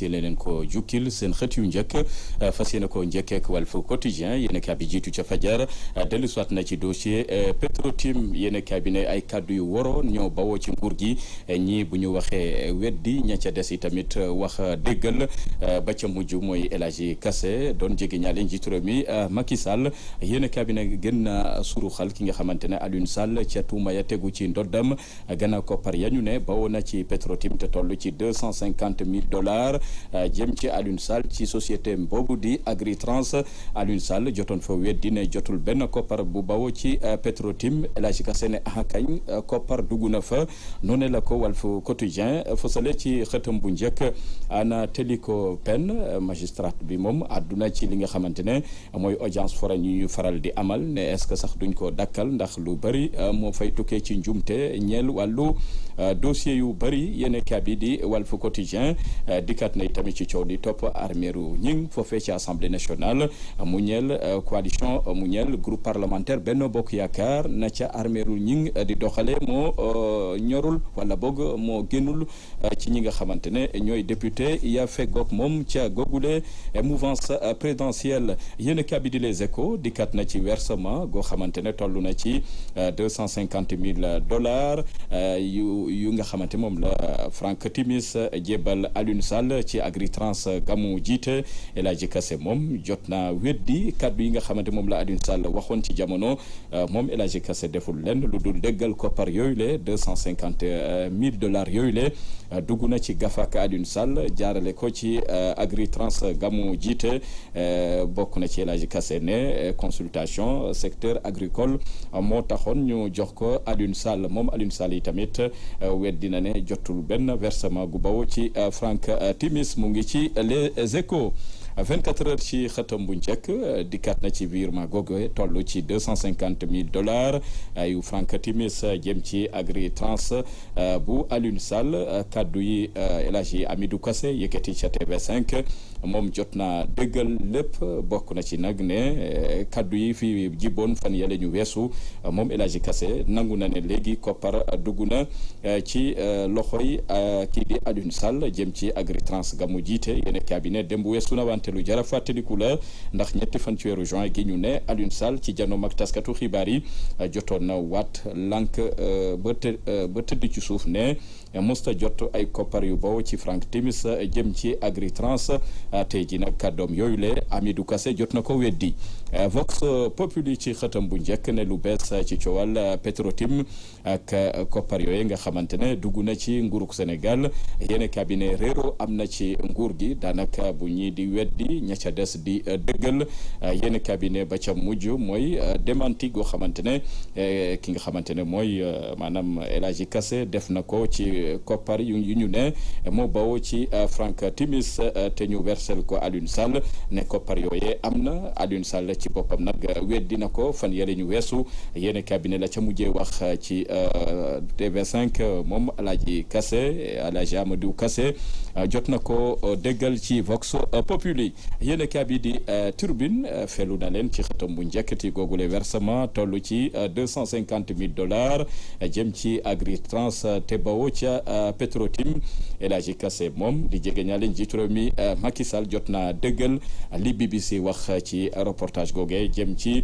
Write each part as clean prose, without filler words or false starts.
leen ko jukkil seen xët yu njëkk fas yéene ko njëkkeek Walf Quotidien yéen a bi jiitu ca fajar dellu soit na ci dossier Petro-Tim yéen a bi ne ay kàddu yu waroon ñoo bawoo ci nguur gi ñii bu ñu waxee weddi ña ca des yi tamit wax déggal ba ca mujj mooy El Hadji Kassé doon jege ñaale njiitu réew mi Macky Sall yéen a bi ne gën na suruxal ki nga xamante ne Alioune Sall ca tuuma ya tegu ci ndoddam gannaaw koppar ya ñu ne bawoo na ci Petro-Tim te toll ci $250,000 jëm ci Alioune Sall ci société boobu di Agritrans Alioune Sall jotoon fa weddi ne jotul benn koppar bu bawoo ci Petro-Tim El Hadji Kassé ne kañ koppar dugg na fa noonu la ko Walf Quotidien fësale ci xëtam bu njëkk Anna Téliko Pen magistrat bi moom àdduna ci li nga xamante ne mooy audience foraine yi ñu faral di amal ne est-ce que sax duñ ko dakkal ndax lu bëri moo fay tukkee ci njumte ñeel wàllu dossier yu bëri yéen bi di Walf Quotidien dikkaat na tamit ci coow di topp armeeru ñing foofee ci assemblée nationale mu ñeel coalition mu ñeel groupe parlementaire Benno Bokk Yaakaar na ca armeeru ñing di doxale moo ñorul wala boog moo génnul ci ñi nga xamante ne ñooy député ya feggoog moom ca googule mouvance présidentielle yéen bi di Les Échos dikkaat na ci versement goo xamante ne toll na ci $250,000 yu nga xamante moom la Franck Timis jébal Alioune Sall ci Agritrans gamu jiite El Hadji Kassé moom jot na weddi kaddu yi nga xamante moom la Alioune Sall waxoon ci jamono moom El Hadji Kassé deful lenn lu dul déggal koppar yooyu le $250,000 yooyu le dugg na ci gafak Alioune Sall jaarale ko ci Agritrans gamu jiite bokk na ci El Hadji Kassé ne consultation secteur agricole moo taxoon ñu jox ko Alioune Sall moom Alioune Sall yi tamit weddi na ne jotul benn versement gu bawo ci Franck Timis mu ngi ci Les Échos 24 heures ci xëtam bu njëkk dikkaat na ci virement googu toll ci $250,000 yu Franck Timis jëm ci Agritrans bu Alioune Sall kaddu yi El Hadji Amidou Kassé yëkkati ca TV5 moom jot na déggal lépp bokk na ci nag ne kaddu yi fi jiboon fan yële ñu weesu moom El Hadji Kassé nangu na ne léegi koppar dugg na ci loxoy kii di Alioune Sall jëm ci Agritrans ga mu jiite yéen cabinet démb weesu na wante lu jara fàttaliku la ndax ñetti fan ci weeru juin gi ñu ne Alioune Sall ci janoom ak taskatu xibaar yi jotoon na waat lank ba tëdd ci suuf ne musta jot ay koppar yu bawoo ci Franck Timis jëm ci Agritrans tey ji nag kàddoom yooyu le Amidou Kassé jot na ko weddi Vox Populi ci xëtam bu njëkk ne lu bees ci coowal Petro-Tim ak koppar yooyu nga xamante ne dugg na ci nguurug Sénégal yéen cabinet réero am na ci nguur gi daanaka bu ñii di weddi ña ca des di dëggal yéen cabinet ba ca mujj mooy démenti goo xamante ne ki nga xamante ne mooy maanaam El Hadji Kassé def na ko ci koppar yu ñu ne moo bawoo ci Franck Timis te ñu versel ko Alioune Sall ne koppar yooyee am na Alioune Sall ci boppam nag weddi na ko fan yële ñu weesu yéen cabinet la ca mujjee wax ci TV5 moom El Hadji Kassé El Hadji Amadou Kassé jot na ko déggal ci Vox Populi yéen cabinet di Turbine felu na leen ci xëtam bu njëkk ci googule versement toll ci $250,000 jëm ci Agritrans te bawoo ca Petro-Tim El Hadji Kassé moom di jege ñaale njiitu réew mi Macky Sall jot na dëggal li BBC wax ci reportage googee jëm ci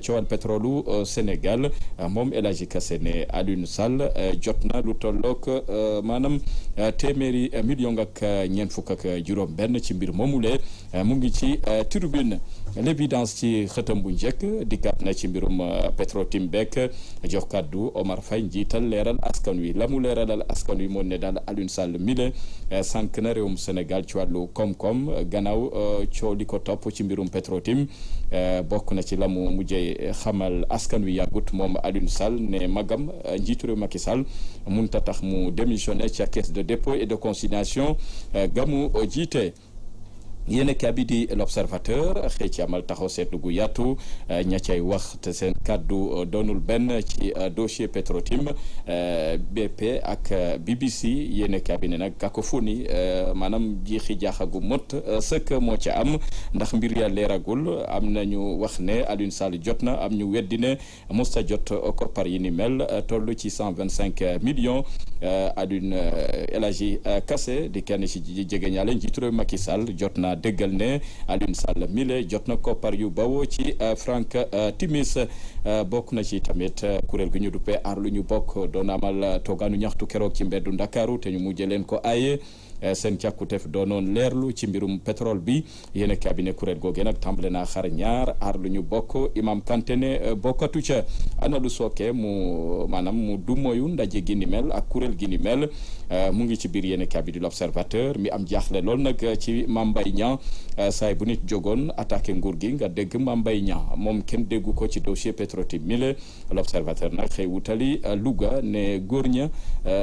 coowal pétrolu Sénégal moom El Hadji Kassé ne Alioune Sall jot na lu tollook maanaam téeméeri million ak ñeent fukk ak juróom benn ci mbir moomule mu ngi ci Tribune l'évidence ci xëtam bu njëkk dikkaat na ci mbirum Petro-Tim beek jox kàddu Omar Faye njiital leeral askan wi la mu leeralal askan wi moo ne daal Alioune Sall mile sànq na réewum Sénégal ci wàllu koom-koom gannaaw coow li ko topp ci mbirum Petro-Tim bokk na ci la mu mujjee xamal askan wi yàggut moom Alioune Sall ne magam njiitu réew Macky Sall mënut a tax mu démissionné ca caisse de dépôt et de consignation gamu jiite yéen kaabi di l'observateur xëy ci amal taxaw seetlu gu yaatu ña cay wax te seen kàddu doonul benn ci dossier Petro-Tim BP ak BBC yéen kaabi ne nag cacophonie maanaam jiixi jaaxagu mot sëkk moo ca am ndax mbir ya leeragul am nañu wax ne Alioune Sall jot na am ñu weddi ne musta jot koppar yi ni mel toll ci 125 millions Alioune El Hadji Kassé di kenn ci jegeñaale njiitu réew Macky Sall jot na déggal ne Alioune Sall mile jot na koppar yu bawoo ci Frank Timis bokk na ci tamit kuréel gi ñu duppee aar lu ñu bokk doon amal toogaanu ñaxtu keroog ci mbeddu Ndakaaru te ñu mujjee leen ko aaye seen càkkuteef doonoon leerlu ci mbirum pétrole bi yéen cabinet kuréel googe nag tàmbale naa xar ñaar aar lu ñu bokk Imam Kanté ne bokkatu ca ana lu sooke maanaam mu du moyu ndaje gi ni mel ak kuréel gi ni mel mu ngi ci biir yéen cabinet l'observateur mi am jaaxle lool nag ci Mame Mbaye Niang saay bu nit jógoon attaqué nguur gi nga dégg Mame Mbaye Niang moom kenn déggu ko ci dossier Petro-Tim mile l'observateur nag xëy wutali Louga ne góor ña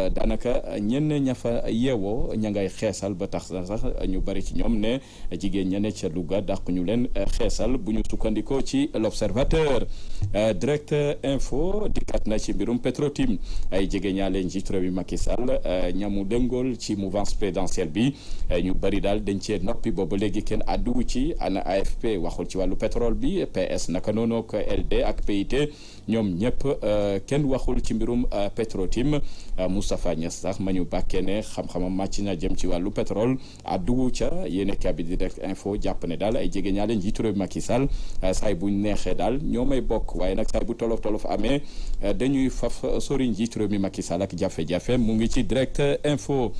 daanaka ñenn ña fa yeewoo ña ngay xeesal ba tax sax ñu bari ci ñoom ne jigéen ña ne ca Louga dàq ñu leen xeesal bu ñu sukkandikoo ci l'observateur direct info dikkat na ci mbirum Petro-Tim ay jege ñaale njiitu réew mi Macky Sall ñamu dëngool ci mouvance présidentielle bi ñu bari daal dañ cee noppi booba léegi kenn àdduwu ci ana AFP waxul ci wàllu pétrole bi PS naka noonu ak LD ak PIT ñoom ñëpp kenn waxul ci mbirum Petro-Tim Moustapha Niass sax ma ñu bàkkee ne xam-xamam màcc na jëm ci wàllu pétrole àdduwu ca yéene kabi direct info jàpp ne daal ay jege ñaale njiitu réew Macky Sall saay bu neexee daal ñoo may bokk waaye nag saay bu tolof amee dañuy faf sori njiitu réew mi Macky Sall ak jafe-jafe mu ngi ci direct info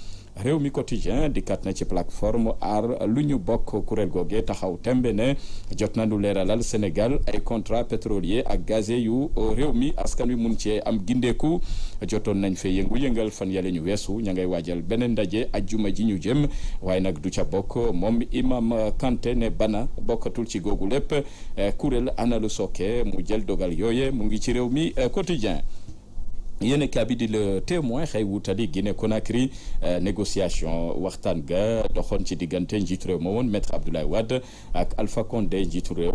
réew mi quotidien dikkat na ci plateforme aar lu ñu bokk kuréel googe taxaw tembe ne jot na lu leeralal Sénégal ay contrat pétrolier ak gazier yu réew mi askan wi mun cee am gindeeku jotoon nañ fee yëngu-yëngal fan yale ñu weesu ña ngay waajal beneen ndaje ajjuma ji ñu jëm waaye nag du ca bokk moom Imam Kanté ne bana bokkatul ci googu lépp kuréel ana lu sooke mu jël dogal yooye mu ngi ci réew mi quotidien yéen kabi di le témoin xëy wutali Guinée Conakry négociation waxtaan ga doxoon ci diggante njiitu réew ma woon maître Abdoulaye Wade ak Alpha Condé njiitu réew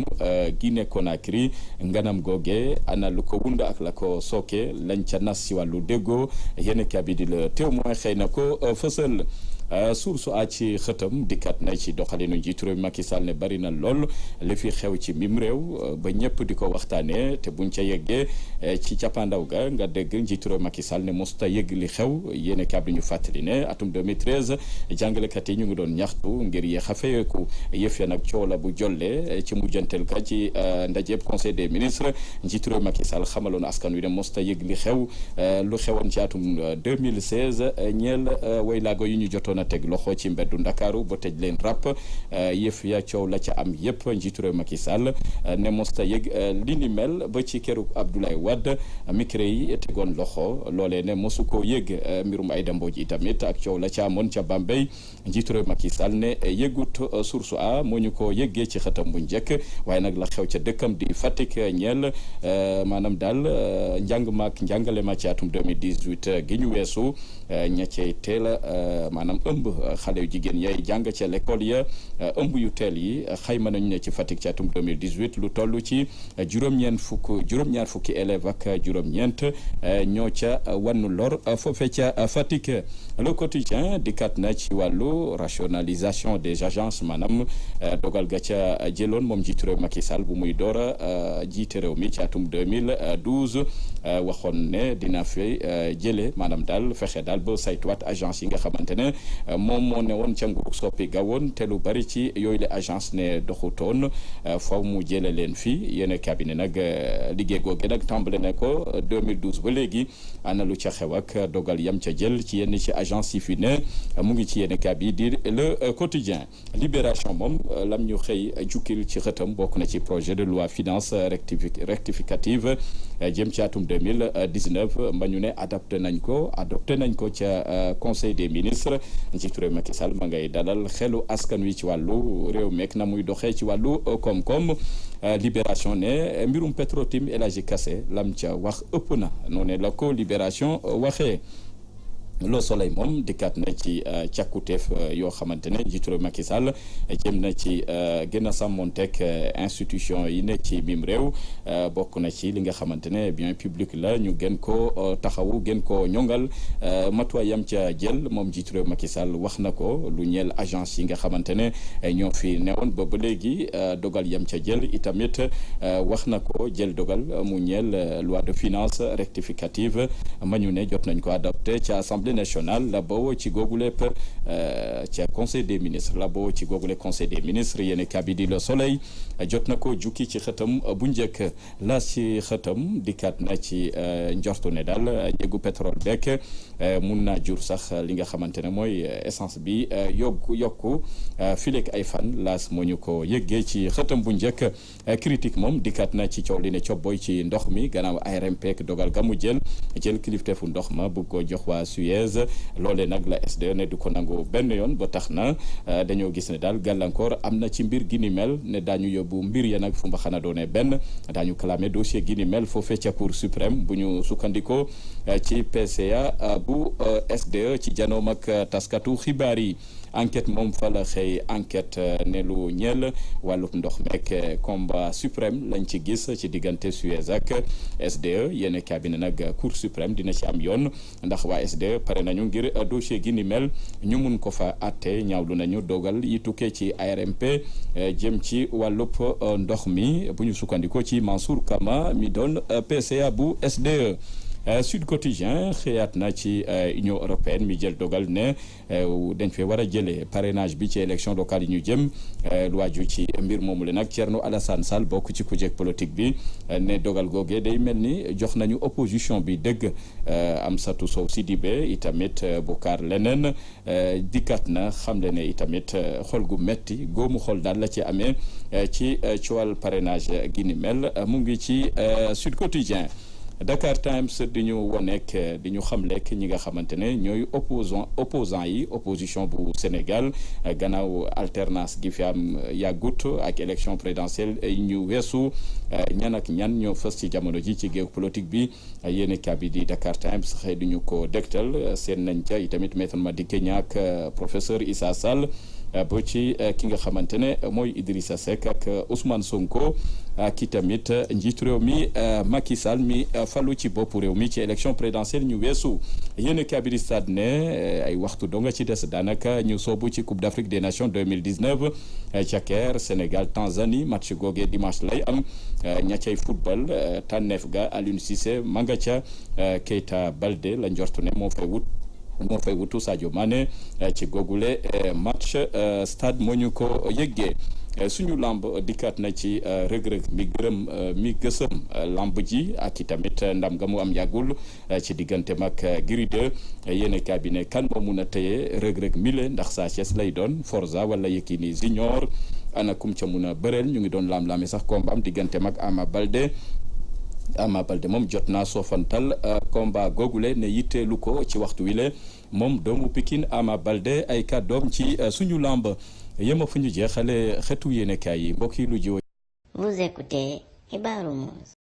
Guinée Conakry nganam googe ana lu ko wund ak la ko sooke lañ ca nas ci wàllu déggoo yéen kabi di le témoin xëy na ko fësal source a ci xëtam dikkat na ci doxalinu njiitu réew Macky Sall ne bari na lool li fi xew ci mim réew ba ñëpp di ko waxtaanee te buñ ca yeggee ci cappaandaw ga nga dégg njiitu réew Macky Sall ne mosuta yëgg li xew yéene kaab ñu fàttali ne atum 2013 jàngalekat yi ñu ngi doon ñaxtu ngir yéex a fayeeku yëf ya nag coow la bu jolle ci mujjantel ka ci ndajeeb conseil des ministres njiitu réew Macky Sall xamaloon askan wi ne mosuta yëgg li xew lu xewoon ci atum 2016 ñeel way laago yi ñu jotoon a teg loxo ci mbeddu Ndakaaru ba tëj leen rap yëf ya coow la ca am yëpp njiitu réew Macky Sall ne mosta yëg li ni mel ba ci keroog Abdoulaye Wade micro yi tegoon loxo loolee ne mosu koo yëg mbirum Aïda Mbodj yi tamit ak coow la ca amoon ca Bambey njiitu réew Macky Sall ne yëgut source a moo ñu ko yëggee ci xëtam bu njëkk waaye nag la xew ca dëkkam di Fatick ñeel maanaam daal njàng maak njàngale ma ci atum 2018 gi ñu weesu ña cey teel a maanaam ëmb xale yu jigéen yay jàng ca l'école ya ëmb yu teel yi xayma nañu ne ci Fatick ci atum 2018 lu toll ci juróom-ñaar fukki élèves ak juróom-ñeent ñoo ca wannu lor foofe ca Fatick le quotidien dikkat na ci wàllu rationalisation des agences maanaam dogal ga ca jëloon moom jiitu réew Macky Sall bu muy door a jiite réew mi ci atum 2012 waxoon ne dina fi jëlee maanaam daal fexe daal ba saytuwaat agence yi nga xamante ne moom moo ne woon ca nguur soppi gawoon te lu bari ci yooyu la agence ne doxutoon faw mu jële leen fii yéen cabinet nag liggéey googu nag tàmbale ne ko 2012 ba léegi ana lu ca xew ak dogal yam ca jël ci yenn ci agence yi fi ne mu ngi ci yéen cabinet di le quotidien libération moom lam ñu xëy jukkil ci xëtam bokk na ci projet de loi finance rectificative jëm ci atum 2019 mba ñu ne adopté nañ ko ca conseil des ministres njiitu réew Macky Sall ma ngay dalal xelu askan wi ci wàllu réew meek na muy doxee ci wàllu koom-koom libération ne mbirum Petro-Tim El Hadji Kassé lam ca wax ëpp na noonu la ko libération waxee Le Soleil moom dikkaat na ci càkkutéef yoo xamante ne njiitu réew Macky Sall jëm na ci gën a sàmmonteeg institution yi ne ci mim réew bokk na ci li nga xamante ne bien public la ñu gën ko taxawu gën ko ñongal matuwaay yam ca jël moom njiitu réew Macky Sall wax na ko lu ñeel agence yi nga xamante ne ñoo fi newoon ba léegi dogal yam ca jël itamit wax na ko jël dogal mu ñeel loi de finances rectificative ma ñu ne jot nañ ko adopté ci assemblée nationale la bawoo ci googu lépp ca conseil des ministres la bawoo ci googu lépp conseil des ministres yéen kabidi Le Soleil jot na ko jukki ci xëtam bu njëkk la ci xëtam dikkaat na ci njortu ne daal njëgu pétrole beek mun naa jur sax li nga xamante ne mooy essence bi yokku fileek ay fan laas moo ñu ko yëggee ci xëtam bu njëkk critique moom dikkaat na ci coow li ne cobboy ci ndox mi gannaaw ARMP dogal ga mu jël kilifteefu ndox ma bëgg ko jox waa Suez loolee nag la SDE ne du ko nangu benn yoon ba tax na dañoo gis ne daal gàllankoor am na ci mbir gi ni mel ne daañu yóbbu mbir ya nag fu mba xana doone benn daañu clamé dossier gi ni mel foofee ca Cour suprême bu ñu sukkandikoo ci PCA bu SDE ci janoom ak taskatu xibaar yi enquête moom fa la xëy enquête ne lu ñeel wàllub ndox meek combat suprême lañ ci gis ci diggante Suez ak SDE yéen cabinet nag Cour suprême dina ci am yoon ndax waa SDE pare nañu ngir dossier gi ni mel ñu mun ko fa atte ñaawlu nañu dogal yi tukkee ci ARMP jëm ci wàllub ndox mi bu ñu sukkandikoo ci Mansour Kama mi doon PCA bu SDE. Sud Quotidien xëyaat na ci Union européenne mi jël dogal ne dañ fee war a jëlee parrainage bi ci élection locale yi ñu jëm lu waaju ci mbir moomu le nag Thierno Alassane Sall bokk ci kujje politique bi ne dogal googee day mel ni jox nañu opposition bi dëgg Amsatou Sow Sidibé itamit Boucar leneen dikkat na xamle ne itamit xol gu metti góomu xol daal la ci amee ci coowal parrainage gi ni mel mu ngi ci Sud Quotidien. Dakar Times di ñu woneek di ñu xamleek ñi nga xamante ne ñooy opposant yi opposition bu Sénégal gannaaw alternance gi fi am yàggut ak élection présidentielle ñu weesu ñan ak ñan ñoo fës ci jamono ji ci géew politique bi yéen kabi di Dakar Times xëy du ñu ko dégtal seen nañ ca itamit Maître Madické Niang ak professeur Issa Sall ba ci ki nga xamante ne mooy Idrissa Seck ak Ousmane Sonko ak itamit njiitu réew mi Macky Sall mi falu ci bopp réew mi ci élection présidentielle ñu weesu yéen kabiri stade ne ay waxtu donga ci des daanaka ñu soobu ci Coupe d'Afrique des Nations 2019 ca Caire Sénégal Tanzanie match googee dimanche lay am ña cay football tànneef ga Aliou Cissé manga ca Keita Baldé la njortu ne moo fay wutu Sadio Mané ci googule match stade moo ñu ko yëggee suñu lamb dikkaat na ci rëg-rëg mi gësëm lamb ji ak itamit ndam nga mu am yàggul ci diggante mag Gris 2 yéen cabinet kan moo mun a téye rëg-rëg mile ndax Sa Thiès lay doon Forza wala Yekini Junior ana kum ca mun a bëreel ñu ngi doon laam-laame sax combat am diggante mag Ama Baldé moom jot naa soofantal combat googule ne yitteelu ko ci waxtu wile moom doomu Pikine Ama Baldé ay kàddoom ci suñu lamb yema fu ñu jeexale xetu yéenekaay yi mbokk yi lu jiw. Vous écoutez Xibaru Mouss.